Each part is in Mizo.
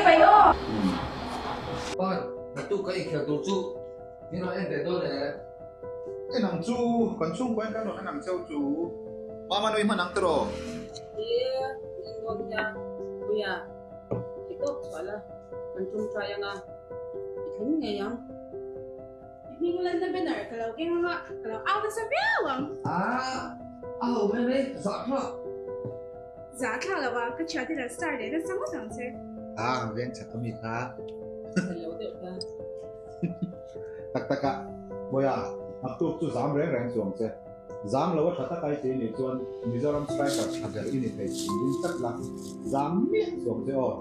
mai aw. Pa, naktuk ka inkhel tur chu min rawn en ve dawn em? En ang chu, kan chhungkua in kan rawn en ang cheu chu. Mama nui hman ang tiraw? He en dawn nia, Puia, i tawp chhuah la, kan tawngtai anga i tling ngei ang. I hming lanna banner ka lo keng anga ka lo au nasa viau ang. Ah, a ho mai mai, zah thlak. Zah thlak lo a, ka thiante la star leh nasa ngawt ang che. Ah, veng chak a mi kha. Chhe lo deuh ta. Tak tak a, Mawia, naktuk chu zam reng reng chuang che. Zam lo a tha tak ai che i nih chuan Mizoram striker tha ber i ni thei thin ding tlat la, zam miah chuang che aw.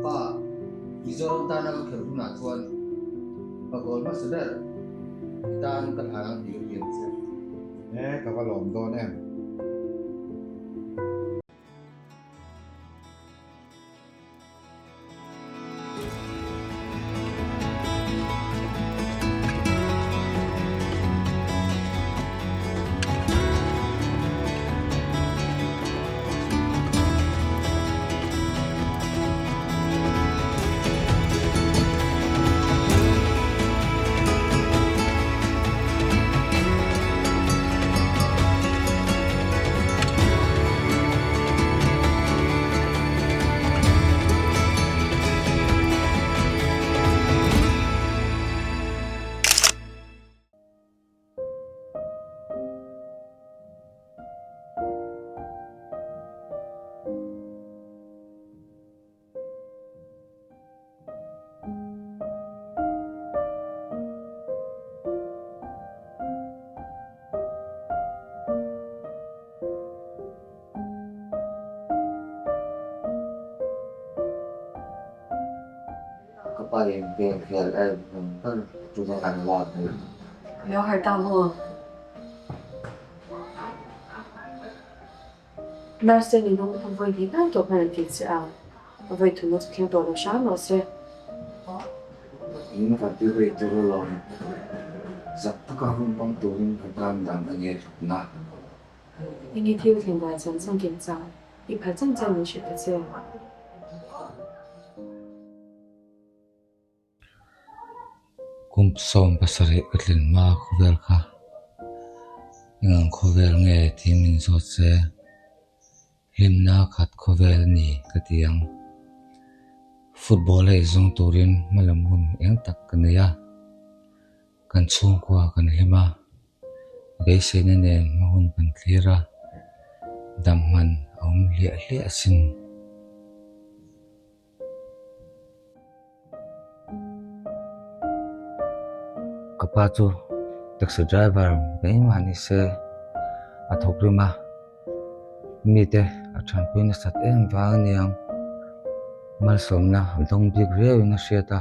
Pa, Mizoram tana ka khelh hunah chuan ka goal hmasa ber i tan ka hlan ang tih ka hriat che. E, ka va lawm dawn em. Ka pa in game khel em hmun ber tuna kan lak ni. Lo harh ta maw? Nurse te ninawm kha vawi hnih hnan tawh hman an ti che a, vawi thumna chu thleng tawh lo hram rawh se. In ka ti rei tur alawm, zak taka hun hmang turin ka tan dan a nge hlutna. Enge thil thleng dan chan chan kim chang, i phal chan chan min hrilh ta che. Kum 17 ka tlin hma khawvel kha engang khawvel nge tih min zawt se hlimna khat khawvel a ni ka ti ang. Football a izawng turin hmalam hun eng tak ka nei a, kan chhungkua kan hlim a, beiseina nen hma hun kan thlir a, dam hman a awm hliah hliah asin. Ka pa chu taxi driver mai mah ni se a thawk rim a, mite a thanpui nasat em vang a niang malsawmna a dawng bik riau in a hriat a,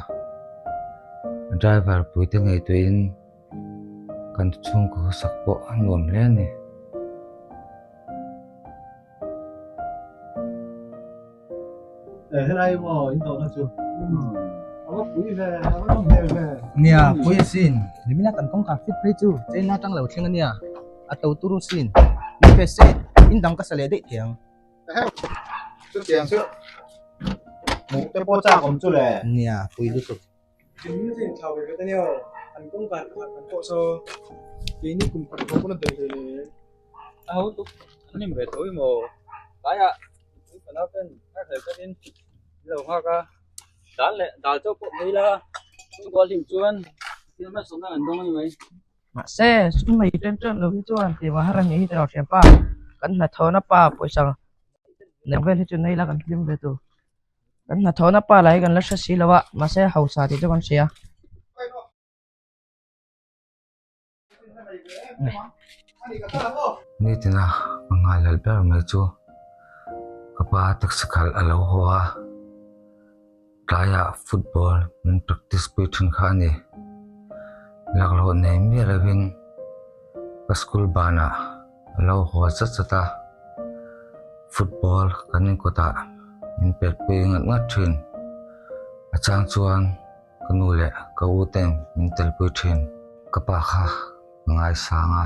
driver puite ngaihtuahin kan chhungkaw hausak pawh a nuam hle a ni. Helai maw in tawhna chu a va pui ve a va nawm hmel ve. Nia pui asin nimina kan kawngkhar fit phei chu China atang lo thleng ania a to turu sin min pe se in dang ka sa leh daih thei ang. Chutiang chu hmuh te pawh chak awm chu le. Nia pui lutuk. Min zin thlau ve ve ta nia an kawngkhar pakhat kan pawh saw keini kum khat pawh pawn a daih hle. A ho tuk an hlim ve tho i maw? Tlaiah tui fanau ten thar hlel takin an lo nghak a, dal leh dal chauh pawh phei la, chhungkua hlim chuan thil hmasawmna an dawng a ni mai. Mahse, sum nei ṭem ṭem lo hi chuan tih vah har a nih hi tiraw thianpa, kan hnathawhna pa pawisa neih vel hi chu nei la kan hlim ve tur. Kan hnathawhna pa lah hi kan la hre si lo a, mahse hausa tih chu kan hria. Nitina ka ngaihlal ber mai chu ka pa taxi khalh a lo haw a, tlaiah football min practice pui thin kha a ni. Laklawh nei miah lovin ka school banah a lo haw zat zat a, football kan inkawtah min pet pui ngat ngat thin. A chang chuan. Ka nu leh ka u ten min telpui thin. Ka pa kha ka ngaisang a,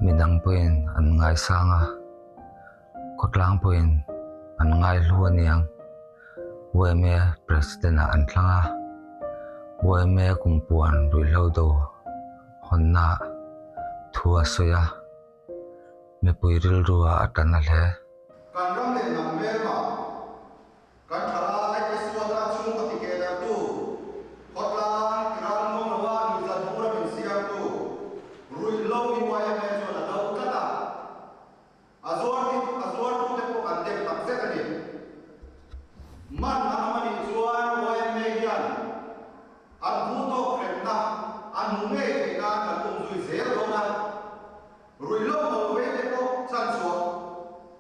midang pawhin an ngaisang a, khawtlang pawhin an ngaihlu aniang. Yma President-ah an thlang a, Yma kumpuan ruihhlo do hawnnaah thu a sawi a, mipui rilruah a tan a hle. Kan ram leh hnam hmelma Kan thalai te suata chhungkaw ti keh darhtu, khawtlang ti ram nuam loa nuihzat bura min siamtu, ruihhlo hi YMA chuan a do tlat a, a zuar a zuartute pawh kan dem tak zet a ni. Man an awm a nih chuan YMA hian an phu tawk hremna an hmu ngei theih nan kan umzui zel dawn a, ruihhlo ngawl ve te pawh chhanchhuah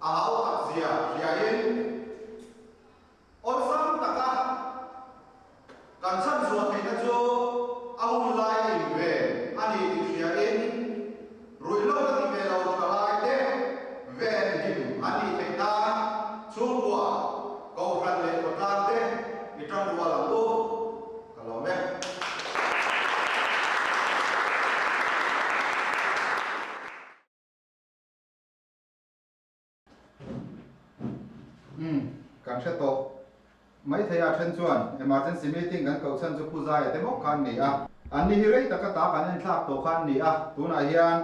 a hau tak zia hriain awlsam taka kan chhanchhuah theihna chu a hun lai a inven a ni tih hriain ruihhlo la ti ve lo thalai te ven him an nih theih nan chhungkua, kohhran leh khawtlang te i tangrual ang u. Ka lawm e. Umm, kan hre tawh. Maithei a then chuan emergency meeting kan koh chhan chu Pu Zaia te bawk kha an ni a. An ni hi rei taka ta kan enthlak tawh kha an ni a, tunah hian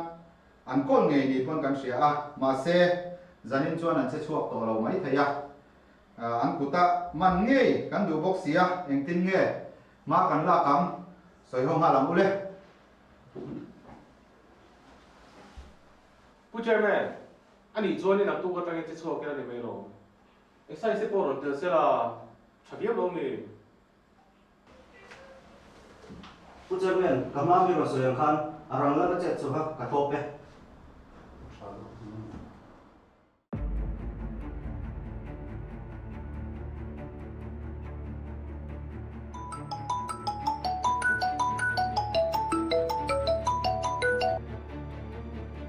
an kawl ngei ni pawn kan hria a, mahse zanin chuan an che chhuak tawh lo maithei a. An kuta man ngei kan duh bawk si a, engtin nge hma kan lak ang? Sawi ho nghal ang u le. Pu Chairman, a nih chuan in naktuk atangin che chhuak ila ni mai lawm. Excise te pawh rawn tel sela tha viau lo mi? Pu Chairman, ka hma mi rawn sawi ang khan a rang lama chet chauha ka thlawp e.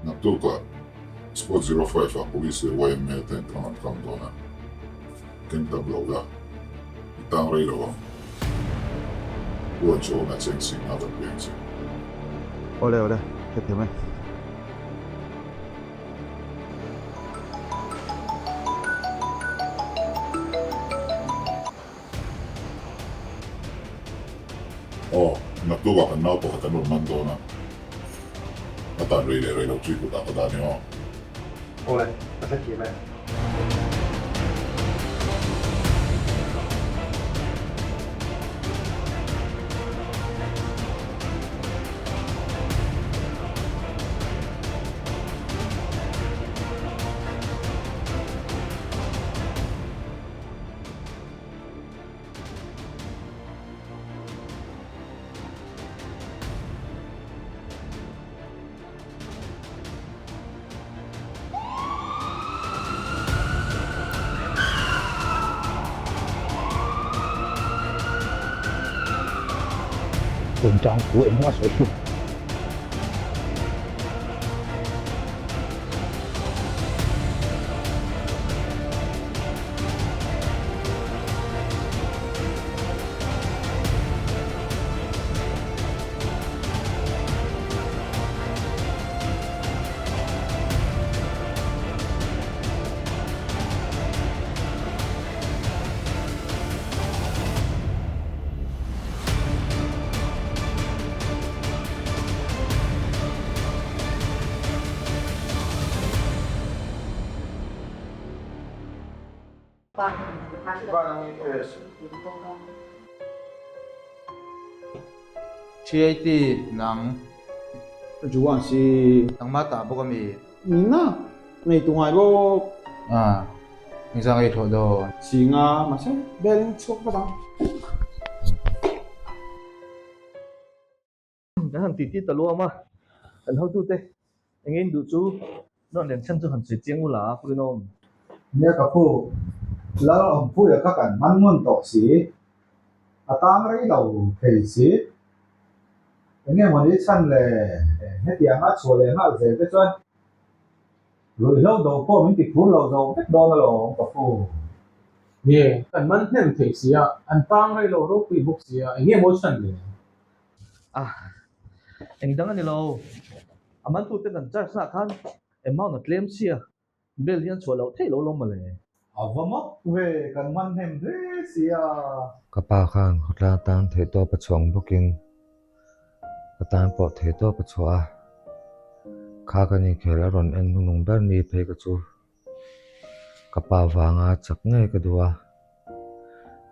Naktukah Squad 05 ah Police leh YMA ten thang an kang dawn a, keng tam lo la, i tang rei lo ang. Huan chu awmah cheng sing a kan peng che. Awle awle, hrethiam e. Aw, naktukah kan nau pakhat an rawn man dawn a, a tan rei leh rei lo chu i kutah ka dah ni aw. Awle, ka hrethiam e. Tang thu eng a sawi chu. TAT nang Juan si nangmah tah bawk ami? Nina ngei tu ngai bawk. Ah engzah ngei thawh dawn? Si nga mahse bel in chhuak vat ang. Kan han titi ta luam a, kan hotute eng in duh chu nawn len chhan chu han sawi chiang ula a rinawm. Nia ka pu, Lal Awmpuia kha kan hman ngun tawh si, a tang rei lo thei si. Eng nge mawni chhan le hetianga chhuah leh nghal zel te chuan Ruihhlo do pawh min ti phur lo zo vek dawn alawm ka pu. Nie, kan man hnem thei si a, an tang rei lo ropui bawk si a, eng nge maw chhan le? A, eng dang a ni lo. A mantute kan charge naah khan amount a tlem sia, bail hian chhuah loh theih lo lawm mawle. A va mak ve, kan man hnem hle sia. Ka pa khan khawtlang tan theihtawp a chhuang bawkin ka tan pawh theihtawp a chhuah a, kha kan inkhel a rawn en hnunung ber ni phei ka chu ka pa vanga chak ngei ka duh a,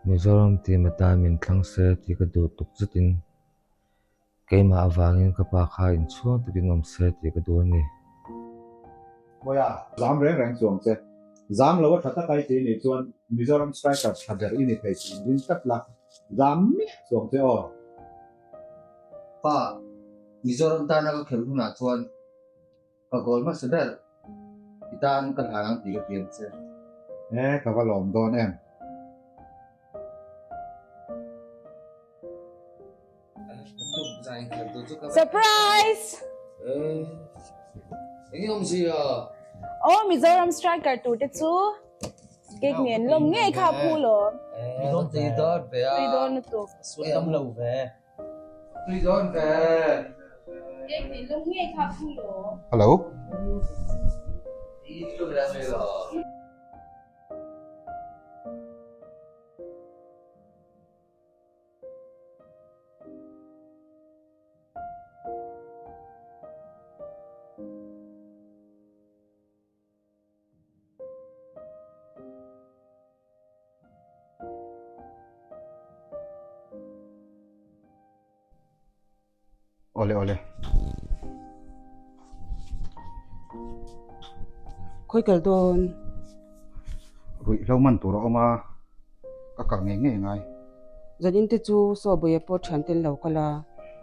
Mizoram team atan min thlang se tih ka duh tuk zetin Keimah avangin ka pa kha inchhuang takin awm se tih ka duh a ni. Mawia, zam reng reng chuang che. Zam lo a tha tak ai tih nih chuan Mizoram striker tha ber i ni thei tih inring tlat la, zam miah chuang che aw. Pa, Mizoram tana ka khelh hunah chuan ka goal hmasa ber i tan ka hlan ang tih ka tiam che. E, ka va lawm dawn em. Surprise! Aw Mizoram striker tur te chu cake nen lawm ngei kha a phu lo. Tui dawn ve a. Tui dawn lutuk. Sual tam lo ve. Tui dawn ve. Cake nen lawm ngei kha a phu lo. Hello. Awle awle. Khawi kal dawn? Ruihhlo man tur a awm a, ka kal ngei ngei ngai. Zanin te chu saw Bawia pawh thian ten lo kal a,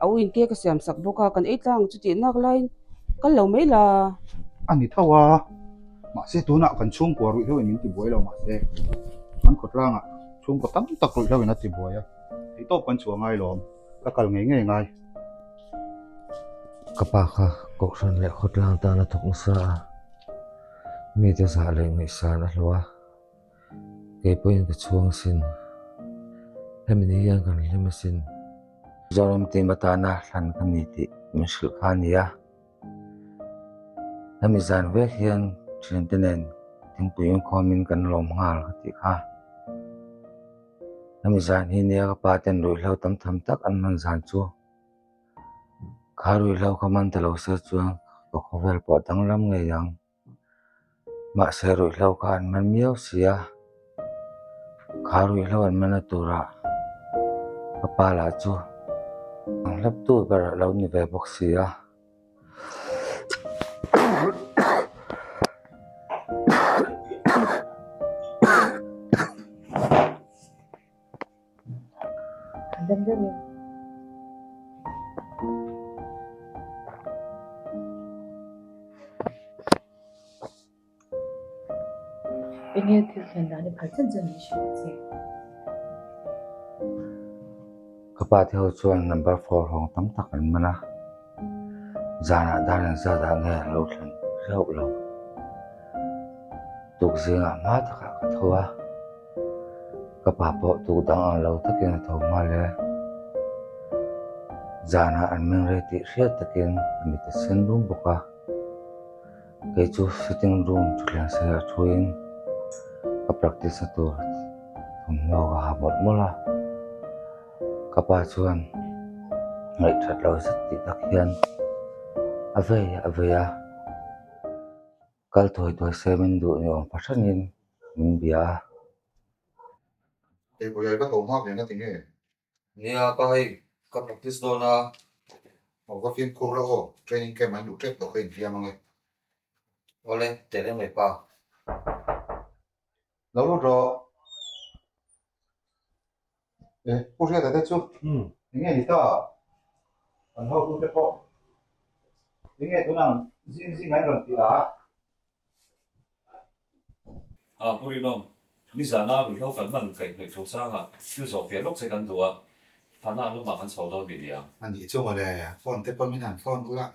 a u in cake a siam sak bawk a, kan ei tlang chu tih nak laiin kal lo mai la. A ni tho a, mahse tunah kan chhungkua ruihhlo in min tibuai lo mahse kan khawtlangah chhungkaw tam tak ruihhlo in a tibuai a, theihtawp kan chhuah ngai lawm. Ka kal ngei ngei ngai. Ka pa kha Kohhran leh khawtlang tan a thawk nasa a, mite zah leh ngaihsan a hlawh a, kei pawhin ka chhuang asin. Hemi ni hian kan hlim asin. Mizoram team atana hlan ka ni tih min hrilh kha a ni a. Hemi zan vek hian thiante nen thingpui inkhawmin kan lawm nghal ka tih kha. Hemi zan hi nia ka pa ten ruihhlo tam tham tak an hman zan chu kha ruihhlo kha man ta lo se chuan ka khawvel pawh a danglam ngei ang. Mahse ruihhlo kha an man miau si a, kha ruihhlo an man na turah ka pa lah chu ang hlap tu ber a lo ni ve bawk si a. Enge thil thlen dan i phal chen chen min hrilh che. Ka pa te ho chuan number four hawng tam tak an man a, zanah dar engzat ah nge an lo thlen hlauh lo. Tuk zingah hma takah ka tho a, ka pa pawh tuk dang ang lo takin a tho nghal e. Zanah an meng rei tih hriat takin a mit a sen rum bawk a. Kei chu sitting room thutthleng sirah thuin ka practice na tur thawmhnaw ka ha mawlh mawlh a, ka pa chuan ngaihthat lo zet tih tak hian a vei a vei a, kal thuai thuai se min duh ni awm fahranin min bia a. Hei pawh i va tho hma ve na tinge? Nia ka hei ka practice dawn a. Aw ka fimkhur la aw, training camp an duh tep tawh ka infiam ange. Awle, teh reng mai pa. Lo lut rawh. E, Pu Hriata te chu enge ni ta? Kan hotute pawh enge tunang zing zing an rawn ti a? A, Pu Rinawm, nizana ruihhlo kan man kaih hnaih thu sangah thil zawh fiah lawk che kan duh a, Thana lamah kan chho dawn mi nia. A nih chu mawle, phone te pawh min han phone ula,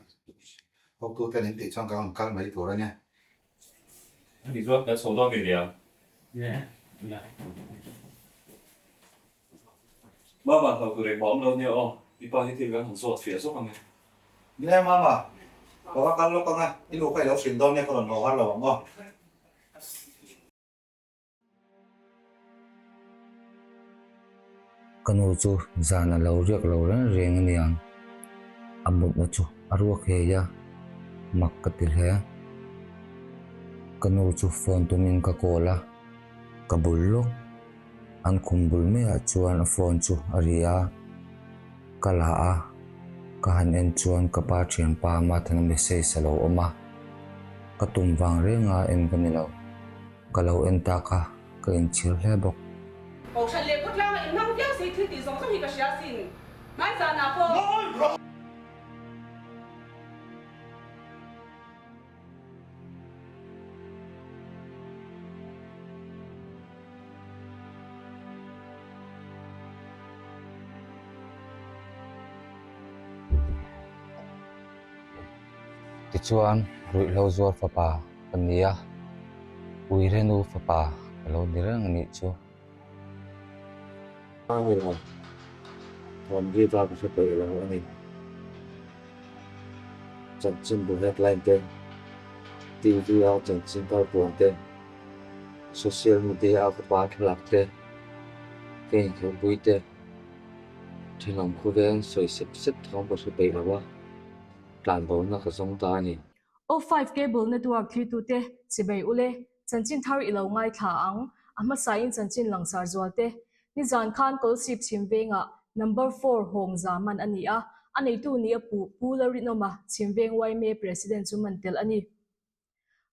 hawktu ten in tih chuan ka rawn kal mai tur a nia. A nih chuan kan chho dawn mi nia. Mama, hlauh tur engmah awm lo nia aw, i pa hi thil kan han zawt fiah zawk ang e. Nia Mama, ka va kal lawk ang a, i nu kha i lo hrilh dawn nia ka rawn haw har lo ang aw. Ka nu chu zan a lo riak lo reng reng a niang. A mutna chu a ruak hei a, mak ka ti hle. Ka nu chu phone tumin ka call a, ka bul lawk. An khum bul maiah chuan a phone chu a ri a, ka la a, ka han en chuan ka pa thianpa Mathana message a lo awm a, ka tum vang renga en ka ni lo, ka lo en tak a, ka inchhir hle bawk. Kohhran leh khawtlanga inhmang viau si thil tih zawng zawng hi ka hria asin, hmaizanah pawh. Tichuan ruihhlo zuar fapa ka ni a, Uirenu fapa ka lo ni reng a nih chu. Angela, thawm ri va ka hre peih lo a ni. Chanchinbu headline te, TV a chanchin thar puan te, social media a ka pa thlalak te, ka inkhelhpui te, thenawm khawveng sawi sep sep thawm ka hre peih lo a, tlanbo-na ka zawng ta a ni. O five Cable Network thlirtute chibei ule Chanchin thar i lo ngaithla ang, a hmasain chanchin langsar zualte. Nizan khan Kawlsip chhim vengah Number four hawng za man a ni a, a neitu ni a puh Pu Lalrinawma chhim veng yma President chu man tel a ni.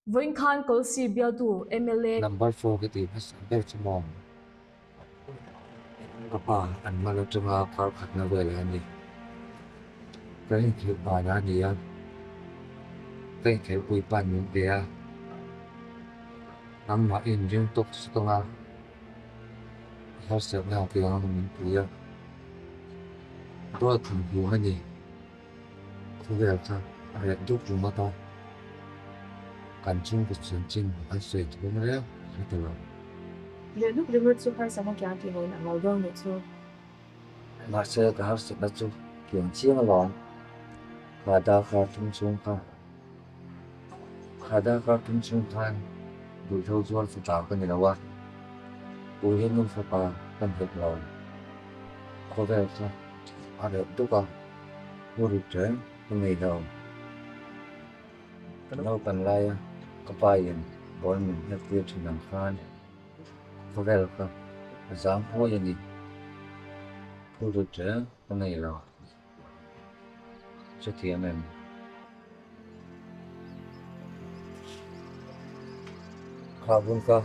Vawiin khan Kawlsip bialtu mla. Number four ka tih hmasa ber chu maw? Ka pa an mal atanga kar khatna velah a ni. Ka inkhelh banah a ni a, ka inkhelhpui pan min pe a, nangmah i inring tawk suk anga i harsatna ang piang anga min pui a, dawt min hmu a ni. Khawvel kha a reh duk ringawt a, kan chhungkaw chanchin an sawi thum reng a ti lo. Reh duk ringawt chu harsatna kiang tih loin a lo dawn leh chu. Mahse ka harsatna chu kiang chiang alawm, kha darkar thum chhung kha, kha darkar thum chhung khan duhlo zual fapa ka ni lo a, ui nu fapa ka ni lo, khawvel kha a reh duk a. Pu rit reng ka nei lo. Ka naupan laia ka pa in ball min hnek tir thin ang khan khawvel kha a zang huai a ni. Pu rit reng ka nei lo. Chutiang em? Kha hun ka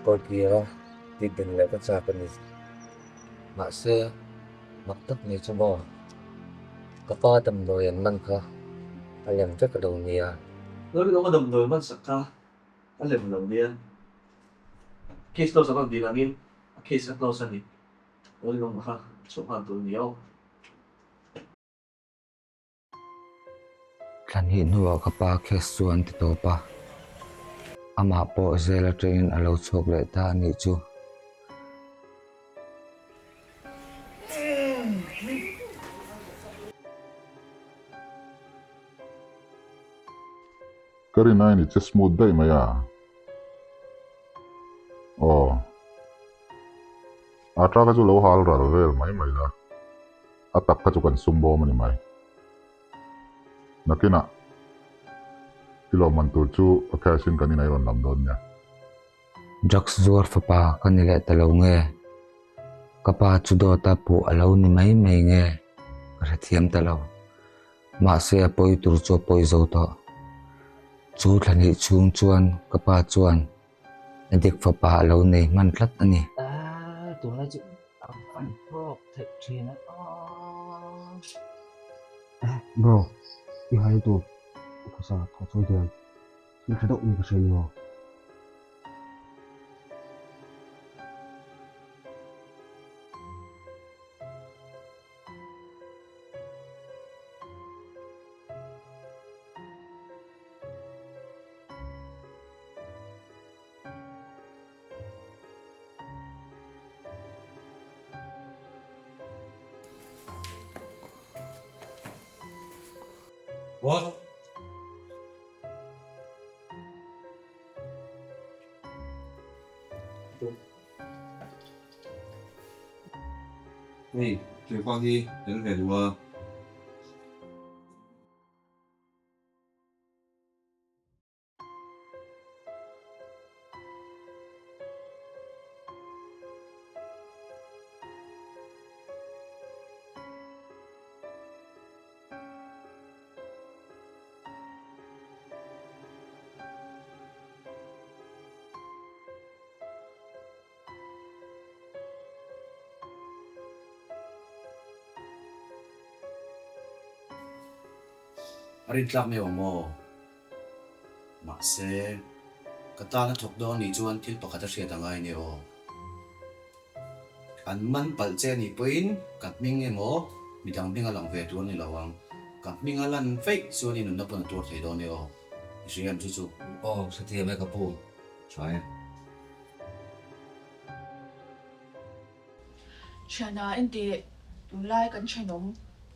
kawrkir a tih din leh ka chak a ni. Mahse. Mak tak ni chu maw? Ka pa damdawi an man kha a lem vek lo nia. Lalrinawma damdawi man sak kha a lem lo nia. Case close an rawn dil angin a case a close a ni. Lalrinawma kha chhuah nghal tur a ni aw. Thla hnih hnuah ka pa case chu an ti tawp a, amah pawh zel atangin a lo chhuak leh ta a nih chu. Ka rin aiin i che smooth daih mai a. Aw. Ata kha chu lo hal ral vel mai mai la. A tak kha chu kan sum bawm a ni mai. Nakinah i lawmman tur chu ka cash in kan inah i rawn lam dawn nia. Drugs zuar fapa ka ni leh ta lo nge? Ka pa chu dawta puh a lo ni mai mai nge? Ka hrethiam ta lo. Mahse a pawi tur chu a pawi zo tawh. Chu thla hnih chhung chuan ka pa chuan Dik fapa a lo nei hman tlat a ni. Tunlai chu a van hlawk theih thin a. Bro, i hai tur i phusa thaw chho diam. Thil tha deuh ni ka hria ni aw. What? Hei, ṭhianpa hi tel ve duh a. A rintlak mai awm aw. Mahse, ka tan a thawk dawn nih chuan thil pakhat a hriat a ngai nia aw. An man palh che anih pawhin ka hming emaw midang hming a lang ve tur a ni lo ang. Ka hming a lan feih chuan i nunna pawn a tuar thei dawn nia aw. I hria em chu chu? Aw, hrethiam e ka pu. Tha e. Thiana enteh tunlai kan thenawm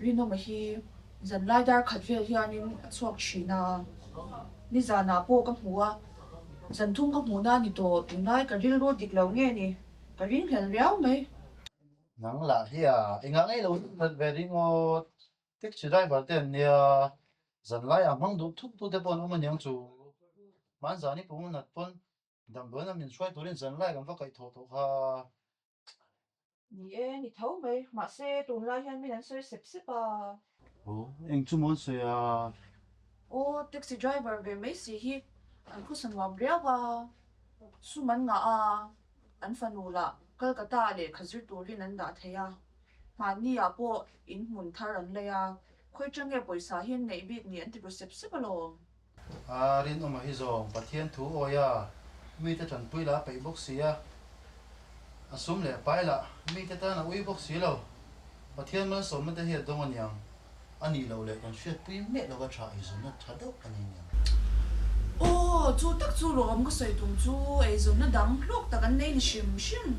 Rinawma hi zanlai dar khat vel hianin a chhuak thin a, nizanah pawh ka hmu a, zan thum ka hmuhna a ni tawh, tunlai ka rilru dik lo nge ni, ka ringhlel riau mai. Nang lah hi a, engah ngei lo ringhlel ve ringawt, taxi driver te an nia, zanlai ah hmang duh thut tu te pawh an awm aniang chu, hmanzani pum a nat pawn Damdawiin a min hruai turin zanlai kan va kaih thaw tawh kha. Ni e, ni tho mai. Mahse, tunlai hian min an sawi sep sep a. Aw, eng chu maw an sawi a? Aw, taxi driver ve mai si hi an khusa nuam riau a, sum an ngah a, an fanu lah Calcutta ah lehkha zir turin an dah thei a, hmanni ah pawh in hmun thar an lei a, khawi tange pawisa hi an neih bik ni an ti ru sep sep alawm. A rinawma hi zawng Pathian thu awi a, mite tanpui lah a peih bawk si a, a sum leh pai lah mite tan a ui bawk si lo. Pathian malsawmna te hi a dawng aniang, a nih loh leh kan hriatpui miah lova tha eizawnna tha deuh a ni aniang. Aw, chu tak chu lawm ka sawi tum chu eizawnna dang hlawk tak an nei ni hrim hrim.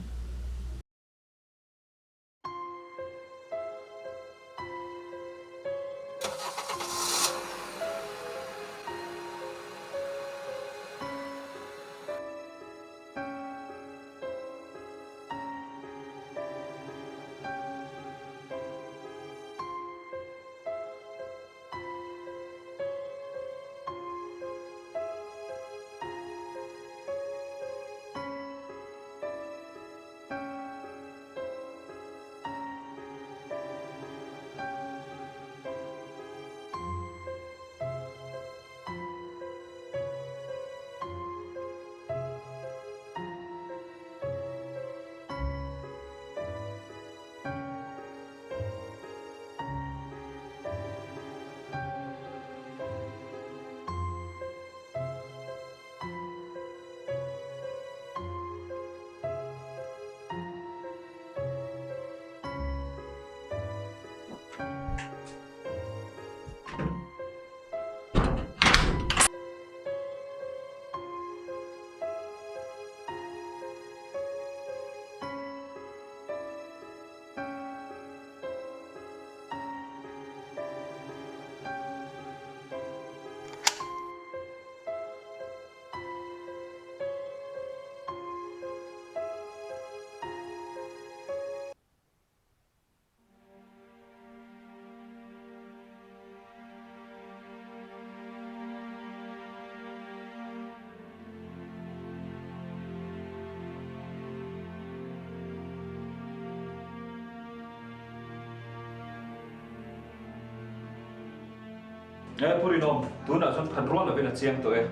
E Pu Rinawm, tunah chuan phat rual lovin a chiang tawh e.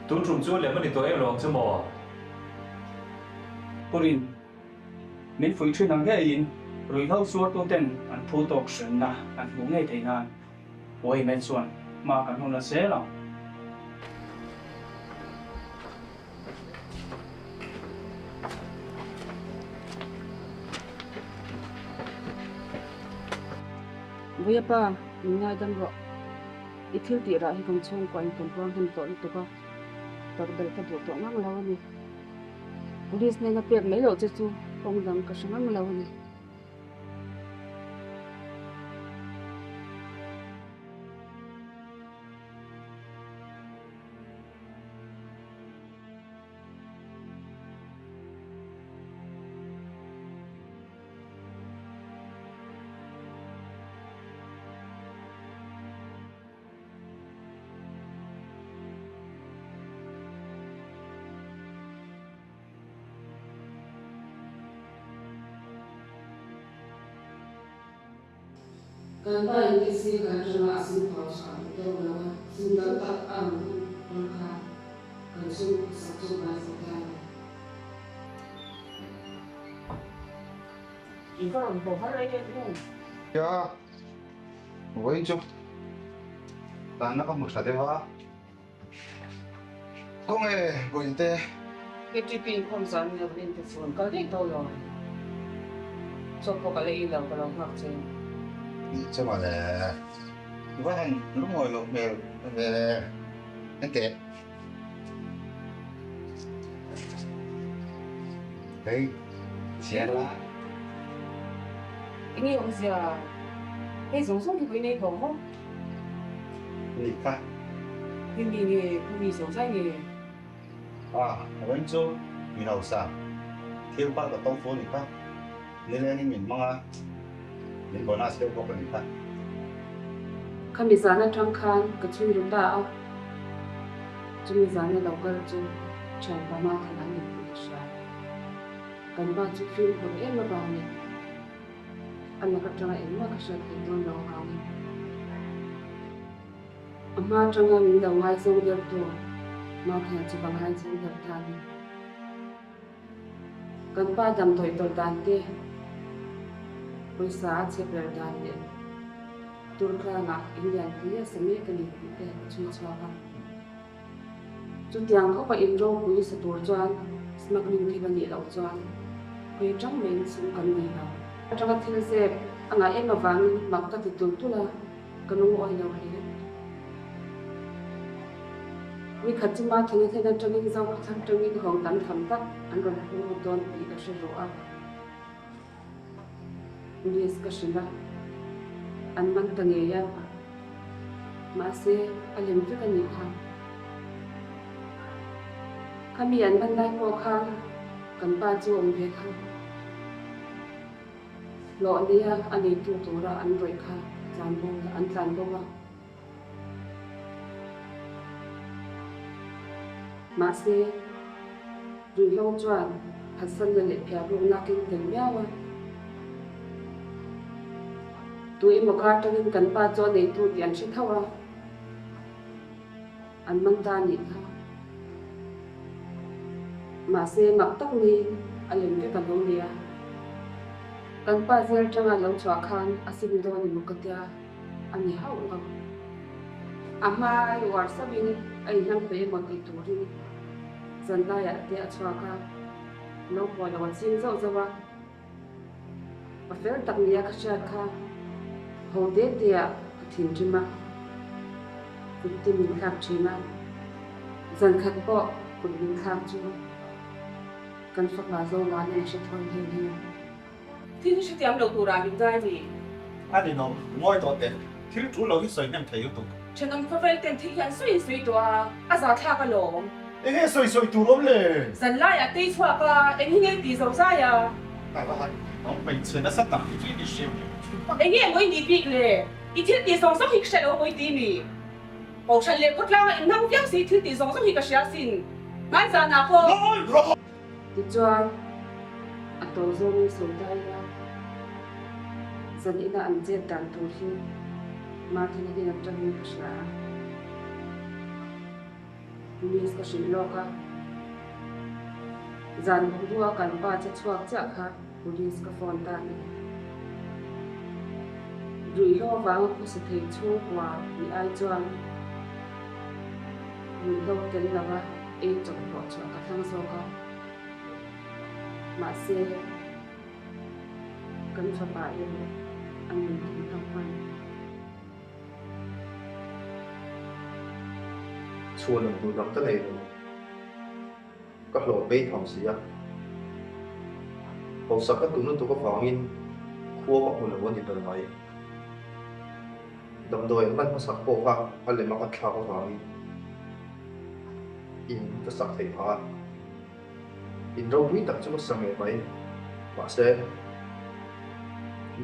Tun tum chu lem a ni tawh em lo ang chu maw? Pu Rin, min fuih thin ang ngeiin ruihhlo suartuten an phu tawk hrenna an hmuh ngei theih nan Wayman chuan hma kan hun la zel ang. Vawiapa, min ngaidam rawh. I thil tih rah hi kan chhungkua in kan tuar hnem tawh lutuk a, tak belh ka duh tawh ngang lo a ni. Police hnena pek mai loh che chu kawng dang ka hre ngang lo a ni. Kan pa in taxi kal atanga a sum phawrh chhuah duh tawk lo a, sum tam tak a rawn hmuh tur kha kan sum sak chu buai zo ta a ni. I va rawn haw har rei em em? Nia, vawiin chu tanna ka hmu tha deuh a. Khawnge Bawihte? KTP inkhawm zan nia ka in te chuan kal daih tawh lo. Chaw pawh ka la ei lo ka lo nghak che. Nih che mawle. I va han lungawi loh hmel ve enteh. Hei chhiar la. Enge awmzia? Hei zawng zawng hi ka inei tawh maw? Ni kha. Hei mi nge pu mi zo zai nge? A, Ren chu mi hausa thil pal ka to fu ni kha. Nilengin min hmang a, min bonus deuh bawk a ni kha. Khami zan atang khan ka chhui ru ta a, chumi zana lo kal chu thian pama khan an ni tih ka hria. Kan pa chu fimkhur em avangin a lak atanga engmah ka hriat theih dawn lo avangin a hma atanga min lo ngaizawng der tu Mauthia chu ka ngaizawng der ta a ni. Kan pa damdawi tawlh dan te, pawisa a chhe ber dan leh Turtlangah in lianpui a sa mek a ni tih te ka chhui chhuak a. Chutiang khawpa in ropui sa tur chuan smuggling thil a nih loh chuan hawi tang maiin sum kan nei lo. Atanga thil zep a ngah em avangin mak ka ti tulh tulh a, ka lungawi lo hle. Ni khat chu Mathana hnen atangin Zokhawthar tangin hawng tam tham tak an rawn phur lut dawn tih ka hre rawh a. Police ka hrilh a, an man ta ngei a, mahse a lem vek a nih kha. Khami an man lai pawh khan kan pa chu awm ve kha. Hlawh nia a neitu tura an rawih kha a tlan bo an tlan bo a. Mahse, ruihhlo chuan phatsanna leh phiarrukna a keng tel miau a. Tu emaw kar tangin kan pa chu a neitu tih an hre tho a, an man ta a nih kha. Mahse, mak tak niin a lem vek a lo nia. Kan pa zel tanga lo chhuah khan a sim dawn emaw ka tia. A ni hauh lo. A hma i uar sauhin a inhlang hle emaw tih turin zanlaiah te a chhuak a, lo haw lo a ching zauh zauh a. Pa fel tak nia ka hriat kha ho te te ah ka thinrim a, kut te min thlak thin a, zankhat pawh kut min thlak chu kan fapa Zomuana in hre thawi nghe nghe. Thil hi hrethiam lo turah min ngai mi? A ninawm, ngawi tawh teh. Thil tul lo hi sawi hnem thei lutuk. Thenawm khawvel ten thil hi an sawi in sawi tawh a, a za thlak alawm. Enge sawi sawi tur awm le? Zanlaiah tei chhuak a, eng hi nge ti zo zai a? Ka va han awm hmeichhe nasa tak hi chu i ni hrim. Enge maw i nih bik le? I thil tih zawng zawng hi ka hre lo maw i ti mi? Kohhran leh khawtlanga inhmang viau si thil tih zawng zawng hi ka hria asin. Hmaizanah pawh. Ngawi rawh! Tichuan, a tawi zawngin sawi ta ila, zan ina an chet dan tur hi Martin-a hnen atangin ka hria a. Police ka hrilh lawk a, zan boruak a kan pa che chhuak chiah kha police ka phone ta a ni. Ruihhlo avanga khawsa thei chhungkua nih ai chuan ruihhlo tel lova ei chawp hlawh chhuah ka thlang zawk a, mahse kan fapa erawh a nun thei hlauh hman. Chhuanawm tur dang ka nei lo, ka hlawh phei tham si a, hausak ka tum lutuk avangin khua ka hmu lo a ni ber mai. Damdawi an hman hmasak pawh kha a lem a ka thlak avangin in ka sak theih phah a, in ropui tak chu ka sa ngei mai. Mahse,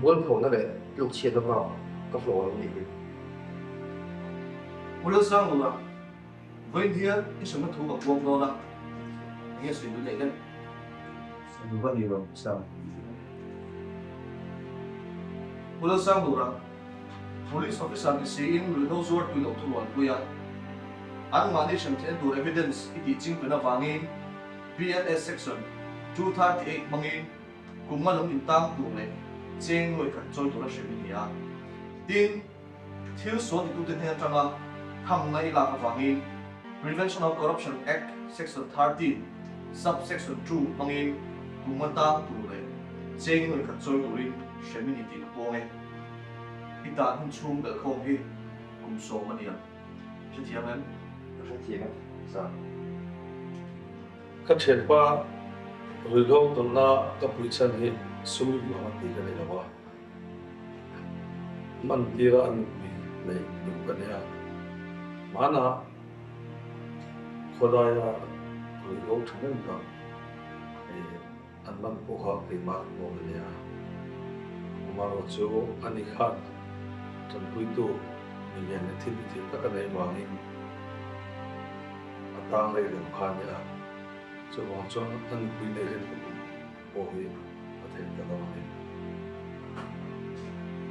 mualphona leh tlukchhiatna bak ka hlawh lo nih hi. U Lalsangura, vawiin hian i hremna thu ka puang dawn a, enge sawi duh neih lem? Sawi duh va ni lo, Sang. U Lalsangura. Police officer ni siin ruihhlo zuar tui loh thu rualpui a, anmahni hrem theihna tur evidence i tih chingpen avangin BNS section 238 hmangin kum nga lung intang tur leh cheng nuai khat chawi tura hrem i ni a. Tin, thil sual titute hnen atanga thamna i lak avangin Prevention of Corruption Act section 13 sub-section 2 hmangin kum nga tang tur leh cheng nuai khat chawi turin hrem i ni tih ka puang e. I tan hun chhung belhkhawm hi kum sawm a ni ang. Hrethiam em? Ka hrethiam e, sir. Ka thianpa ruihhlo tawlhna ka puih chhan hi sum vang a ti ka ni lo a, man tira a nupui neih duh ka nia. Hmanah khawlaia ruihhlo thahnem tak an man pawh kha keimah ka pawm a nia. Amaherawhchu ani khan tanpuitu milian leh thil ti thei tak a neih vangin a tang rei lo kha a nia. Chuvang chuan a nupui neih rin ka tum pawh hi a theih ta lo a ni.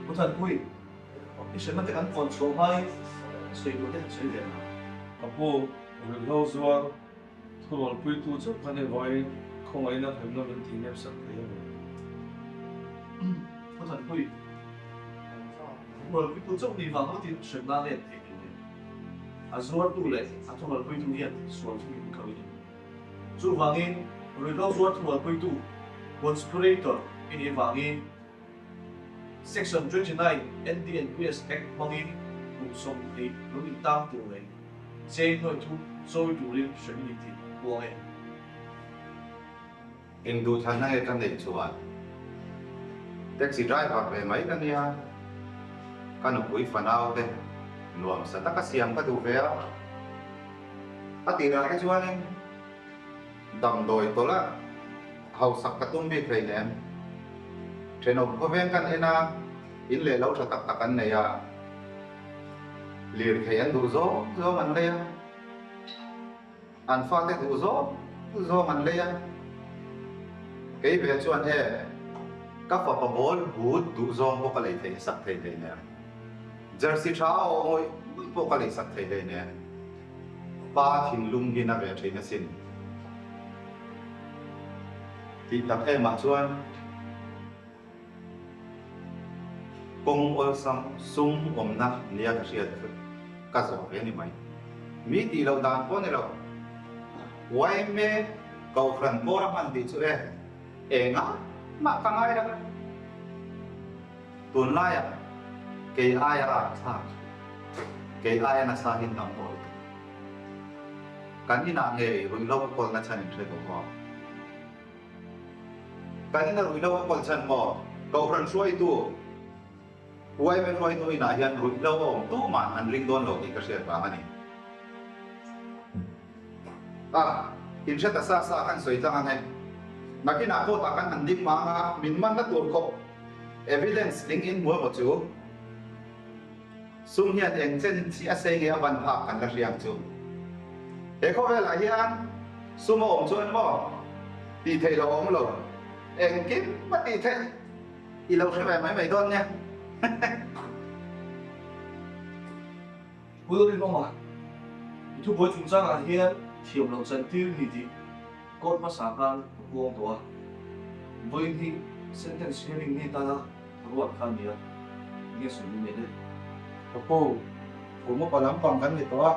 Pu Thanpui, i hriatna te kan vawn chhuah hmain sawi tur te han sawi ve ang. Ka pu, ruihhlo zuar Thurualpuitu chauh kha ni vawiin khawngaihna hremna min tih nep sak thei a ni. Pu Thanpui, Thurualpuitu chauh ni vang ngawtin hremna nep theih tur ni. A zuartu leh a thurualpuitu hian sual thung in kho i ni. Chuvangin, ruihhlo zuar thurualpuitu, conspirator, i nih vangin, Section 29 NDNPS Act hmangin kum 20 lung intang tur leh cheng nuai thum chawi turin hrem i ni tih puang e. Eng duhthlanna nge ka neih chuan taxi driver ve mai ka nia, ka nupui fanau te nuamsa taka siam ka duh ve a, a tirah te chuanin Damdawi tawlh a hausak ka tum bik hleinem. Thenawm khawveng kan en a, in leh lo tha tak tak an nei a, lirthei an duh zawng zawng an lei a, an fate duh zawng zawng an lei a. Kei ve chuan e, ka fapa ball but duh zawng pawh ka lei thei sak thei hleinem. Jersey tha a awh ngawih ngawih pawh ka lei sak thei hleinem. Pa thinlung hi na ve thin asin. Tih tak emah chuan kawng awlsam sum awmna nia ka hriat chu ka zawh ve ni mai. Mi tih loh dan pawh ni lo. Yma Kohhran pawr a hman tih chu e, engah mah ka ngai lo. Tunlaiah kei aia rapthlak, kei aia nasa hi hnam tawh lutuk. Kan inah ngei ruihhlo ka kawlna chhan in hre tawh maw? Kan ina ruihhlo ka kawl chhan maw? Kohhran hruaitu, yma hruaitu inah hian ruihhlo a awm tuman an ring dawn lo tih ka hriat vang a ni. A, in hre ta sa sa kan sawi tlang ang e. Nakinah court ah kan han ding mang a, min manna tur khawp evidence ling in hmu emaw chu? Sum hian eng chen chi a sei nge a ban phak kan la hria ang chu. He khawvelah hian sum a awm chuan maw tih theih loh a awm lo, engkim a tih theih i lo hre ve mai mai dawn nia. Pu Rinawma, i thubuai chungchangah hian thiam loh chantir ni tih court hmasa khan ka puang tawh a. Vawiin hi sentence hearing ni tana ruat kha a ni a, enge sawi min neih le? Ka pu, kum upa lampang kan ni tawh a,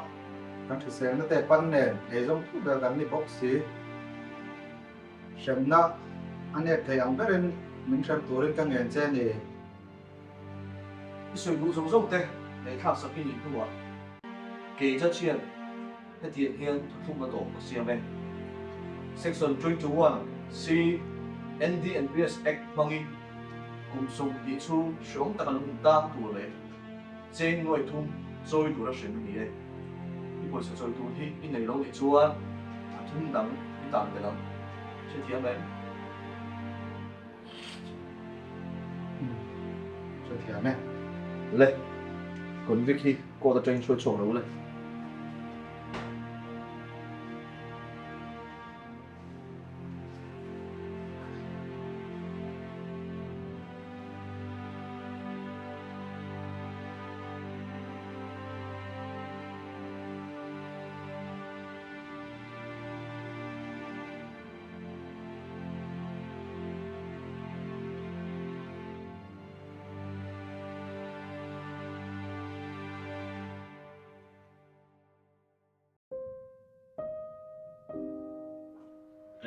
kan hriselna te pan nen eizawng thu ber kan ni bawk si. Hremna a nep thei ang berin min hrem turin ka ngen che a ni. I sawi duh zawng zawng te ngaihthlak sak i nih hnuah kei judge hian hetiang hian thuthlung a tawp ka siam e. Section 21 C NDNPS Act hmangin kum 20 chhung hreawm taka lung intang tur leh cheng nuai thum chawi tura hrem i ni e. I pawisa chawi tur hi i nei lo nih chuan a thum dang i tan belh ang. Hrethiam em? Hrethiam e. Le, convict hi court atangin hruai chhuak lo le.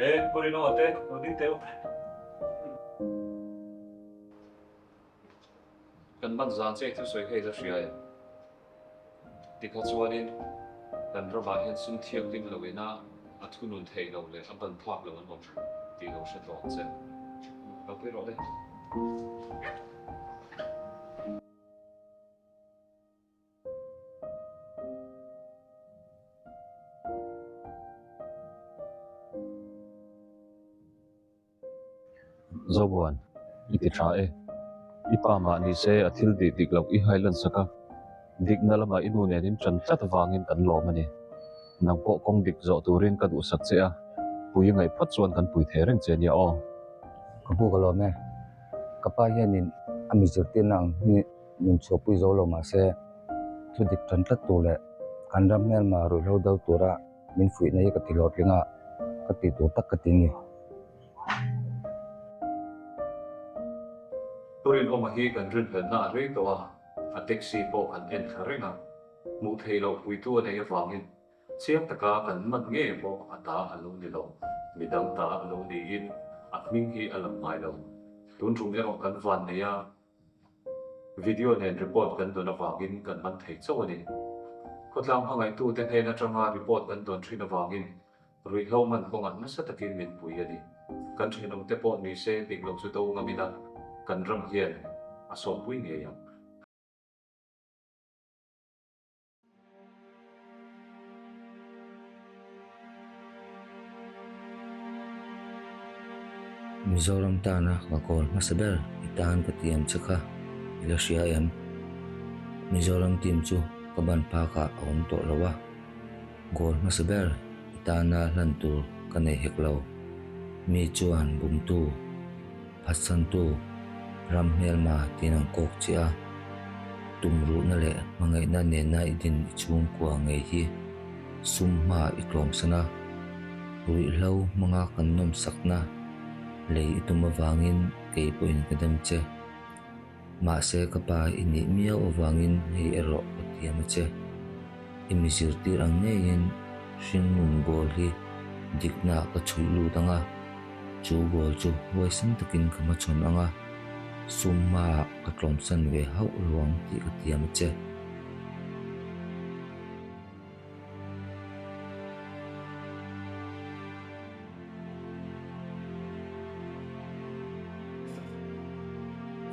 E, Pu Rinawma te, lo ding teh u. Kan ban zan che thusawi kha i la hria em? Tikha chuanin kan ramah hian sum thianghlim lo ina a thunun theih lo leh a ban phak lo an awm tih lo hre tawh ang che. Lo pui rawh le. Zobuan, i ti tha e. I pa mah ni se a thil tih dik loh i hai lan sak a, dikna lamah i nu nen in tan tlat avangin kan lawm a ni. Nang pawh kawng dik zawh turin ka duhsak che a, pui i ngaih phawt chuan kan pui thei reng che nia aw. Ka pu ka lawm e. Ka pa hianin a mi zirtirna ang hi Min chhuahpui zo lo mahse, thu dik tan tlat tur leh kan ram hmelma ruihhlo do tura min fuihna hi ka ti hlawhtling a, ka tih tur tak ka ti ni. Thurinawma hi kan rinhlelhna a rei tawh a, a taxi pawh kan en thla reng a, hmuh theih loh puitu a neih avangin chiang taka kan man ngei pawh a ta a lo ni lo, midang ta a lo niin a hming hi a lang ngai lo. Tun tum erawh kan van nei a, Video nen report kan dawn avangin kan man thei chauh a ni. Khawtlang hmangaihtute hnen atanga report kan dawn thin avangin ruihhlo man kawngah nasa takin min pui a ni. Kan thenawmte pawh ni se dik lo chu do ngam ila kan ram hian a sawmpui ngei ang. Mizoram tana ka kawl hmasa ber i tan ka ti ang che kha i la hria em? Mizoram team chu ka ban phakah a awm tawh lo a, goal hmasa ber i tana hlan tur ka nei hek lo. Mi chuan bumtu. Phatsantu ram hmelma tiin an kawk che a, tumruhna leh hmangaihna nena i din i chhungkua ngei hi sum hma i tlawmsan a, ruihhlo hmanga kan nawmsakna lei i tum avangin kei pawhin ka dem che. Mahse ka pa i nih miau avangin hei erawh ka tiam a che. I mi zirtir ang ngeiin hringnun goal hi diknaah ka chhuih lut ang a, chu goal chu huaisen takin ka hmachhawn ang a, sum hmaah ka tlawmsan ve hauh lo ang tih ka tiam a che.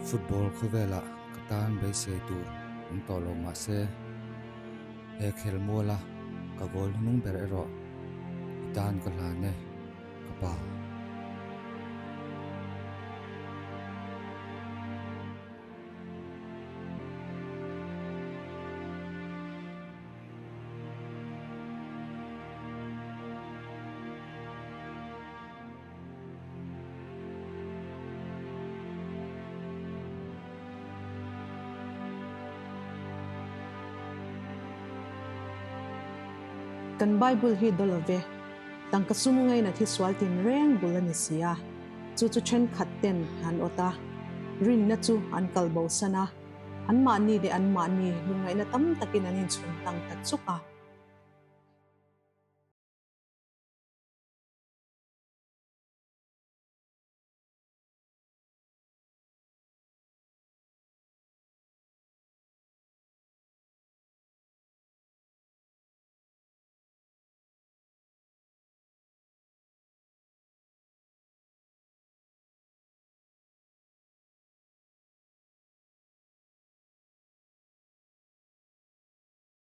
Football khawvelah ka tan beisei tur awm tawh lo mah se, he khelmuala ka goal hnung ber erawh i tan ka hlan e, ka pa. Kan Bible hi daw lo ve. Tangka sum ngaina thi sual tin reng bul a ni si a. Chu chu thenkhat ten an awt a, rinna chu an kal bo san a, anmahni leh anmahni lungngaihna tam takin an inchhun tlang ta chuk a.